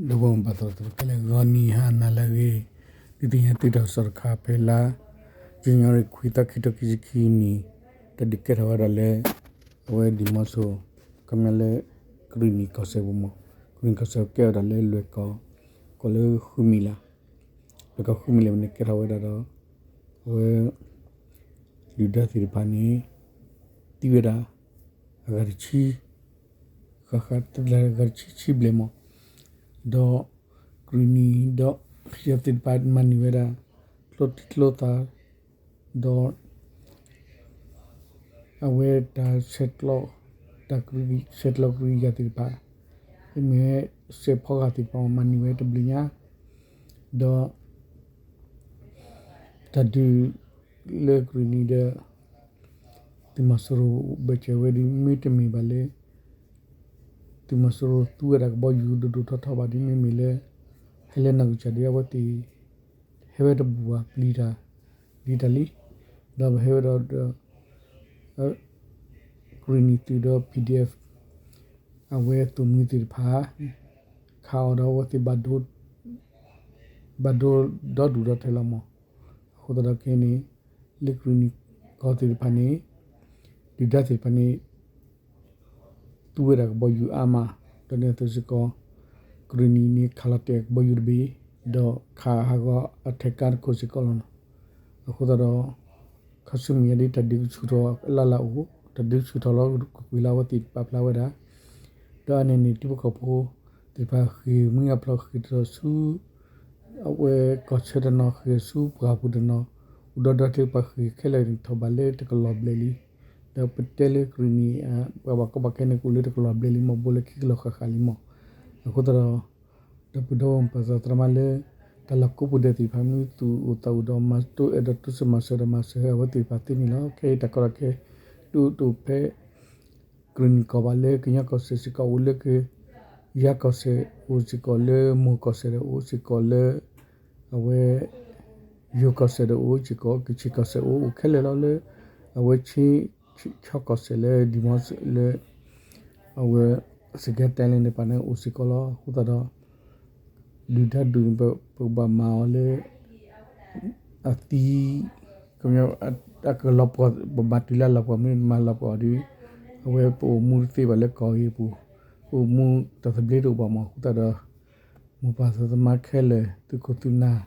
ဒီပုၢ်ဝဲၢ်ပှၤသးပှၢ်ခဲလၢာ် ဂီၤနံၤဟါနၤလၢအဂ့ၤ, ဒုးသ့ၣ်ညါသုတၢ်ကစီၣ်တခါဖဲလါ January ခွံသီ ခံကထိခံဆံခံနံၣ်, တၢ်ဒုးကဲထီၣ်ဝဲဒၣ်လၢ အဝဲဒံၣ်မီဆိ ခီပညီလၢ ကရံၣ်နံၣ်ကီၢ်စဲၣ်ပူၤမး, ကရံၣ်နံၣ်ကီၢ်စဲၣ်ကဲထီၣ်ဝဲဒၣ်လၢလွဲၢ်ကီၢ်, ကီၢ်လၢဃုမံၤလး, လွဲၢ်ကီၢ်ဃုမံၤလးန့ၣ် ကဲထီၣ်ဝဲဒၣ်ဒီး အဝဲ ဒုၣ်ဒါသ့ၣ်တဖၣ်န့ၣ် သံဝဲဒၣ် အဂၤတဆံ ဃၣ်ဃၣ် အဂၤတဆံဆံဘျဲၣ်မး, ဒီး ကရံၣ်နံၣ်ဒီး ယၤသ့ၣ်တဖၣ်မၤန့ၢ်ဝဲဒၣ် ကျိချံကျိသၣ်, ဒီး အဝဲတၢ်ဆဲးကျိး, တၢ်ဆဲးကျိးကရံၣ်ယၤသ့ၣ်တဖၣ်, မ့ၢ်စဲးဖီဂာ်သ့ၣ်တဖၣ်မၤန့ၢ်ဝဲတဘျုးညါ, ဒီး တၢ်ဒုးလၢကရံၣ်နံၣ်ဒီး သုးမီၤစိရိၤဘၢၣ်စၢၤဝဲဒ်မ့တမ့ၢ်ဘၣ်လၢ သုးမီၤစိရိၤသူဝဲဒၣ်ကဘီယူၤဒိၣ်ဒိၣ်ထီထီဘၣ်ဒ်မ့မ့ၢ်လၢ ဟဲလၢနီၢ်ကစၢ်ဒ်အဝဲသ့ၣ် ဟဲဝဲတဘူၣ်ဘၣ်ပျံၤတၢ် ဒ်တၢ်လံ, ဒီးပဟဲဝဲဒီး ကရံၣ်နံၣ်သုးဒီး PDF အဝဲသိၣ်မှံသ့ၣ်တဖၣ် ခးအီၤဒီးအဝဲသ့ၣ် ဘၣ်ဒိဒီဒူၣ်ဒီထၢလီၤမး, အဃိသတးဒီးခဲအံၤန့ၣ် လၢကရံၣ်နံၣ်ကီၢ်သ့ၣ်တဖၣ်န့ၣ် ဒုၣ်ဒါသ့ၣ်တဖၣ်န့ၣ် သူဝဲဒၣ်ကဘီယူၤအါမး, ဒီးန့ၣ်အသိးစ့ၢ်ကီး ကရံၣ်နံၣ်န့ၣ် ခးလီၤတဲာ်ကဘီယူၤတဘ့ၣ်, ဒီးခးဟးဂီၤအထဲကါတခိၣ်စ့ၢ်ကီးလီၤ. အဃိသတးဒီး ခါဆူမဲာ်ညါဒ်တၢ်ဒုးကဆူၣ်ထီၣ်အလၢ်လၢ်အိၣ်, တၢ်ဒုးကဆူၣ်ထီၣ်လီၤကွ့ၢ်ကွ့ၢ်လၢအဝဲသ့ၣ်ပာ်ဖျါဝဲဒၣ်, ဒီးအန့ၣ်န့ၣ် ထံဖိကီၢ်ဖိသ့ၣ်တဖၣ်ဃ့ၢ်မှံဟးဖျိးဃ့ၢ်တၢ်ဆူ အဝဲကီၢ်ဆၢတနီၤ ဃ့ၢ်ဆူပှၢ်ပူၤတနီၤ, အိၣ်ဒီးဒီးထဲပှၤဃ့ၢ်ခဲလၢာ်န့ၣ်ထီၣ်ဘးလၢတကလီၢ်ဘျဲၣ်လံ, ဒီးပတဲလၢကရံၣ်နံၣ် ပှၤဘၣ်ကီဘၣ်ခဲန့ၣ် ကအိၣ်လၢတကလီၢ်ဘျဲၣ်လံမး ဘူးလၢခံကလီၢ်ဃၣ်ဃၣ်လံမး, အဃိသတးဒီး ဒီပုၢ်ဒီဝဲၢ်ပှၤသးပှၢ်သရၣ်သမါလၢ တၢ်လီၢ်ကိးပူၤဒဲးသ့ၣ်တဖၣ် မ့ၢ်သူၣ်အိၣ်သးအိၣ်ဒီးမၤတိအဲၣ်ဒိးတိစၢၤမၤစၢၤဒီးမၤစၢၤအဝဲသ့ၣ်တဖၣ်သ့န့ၣ်လီၤ. ခဲအံၤတၢ်ကီတၢ်ခဲ ဒုးအိၣ်ဖဲ ကရံၣ်နံၣ်ကီၢ်ဘၣ်လၢကညီကီၢ်စဲၣ်စ့ၢ်ကီးအိၣ်လၢက ယါကီၢ်စဲၣ်အိၣ်စ့ၢ်ကီးလၢမိၢ်ကီၢ်စဲၣ်ဒီးအိၣ်စ့ၢ်ကီးလၢ အဝဲ ယိၤကီၢ်စဲၣ်ဒီးအိၣ်စ့ၢ်ကီး ကခ့ၣ်ကီၢ်စဲၣ်အိၣ်အိၣ်ခဲလၢာ်လီၤလၢ အဝဲ ခၠီကီၢ်စဲၣ်လၢဒံၣ်မီလၢ အဝဲ စကဲတဲလၢန့ၣ်ပှၤန့ၣ်အိၣ်စ့ၢ်ကီးလီၤ. အဃိသတးဒီး ဒုၣ်ဒါဒုးန့ၣ် ပကဘၣ်မၤအီၤလၢ အသံ အကလီၤပှီၢ် ပမၤတုၤလၢအလီၤပှီၢ်မ့ၢ်မၤလီၤပှီၢ်အီၤဒီး အဝဲပအိၣ်မူတသ့ဘၣ်လၢကီၢ်အံၤအပူၤ ပအိၣ်မူတၢ်သဘျ့တအိၣ်ဘၣ်မး. အဃိသတးဒီး မိၢ်ပၢ်သးသမါခဲလၢာ် သုးခိၣ်သုးနၢ်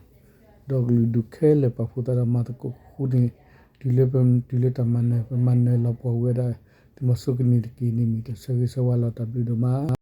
ဒီးကလုာ်ဒူၣ်ခဲလၢာ် ပာ်ဖှိၣ်သးဒီးမၤသကိးဃူန့ၣ် တုၤလၢပတုၤလၢတၢ်မၤနၢၤ ပမၤနၢၤလီၤပှီၢ်ဝဲဒၣ် သုးမီၤစိကန့ၢ်တက့ၢ်န့ၣ်မ့ၢ်တၢ်ဆၢဂ့ၤဆၢဝါလီၤ. တၢ်ဘျုးဒိၣ်မး.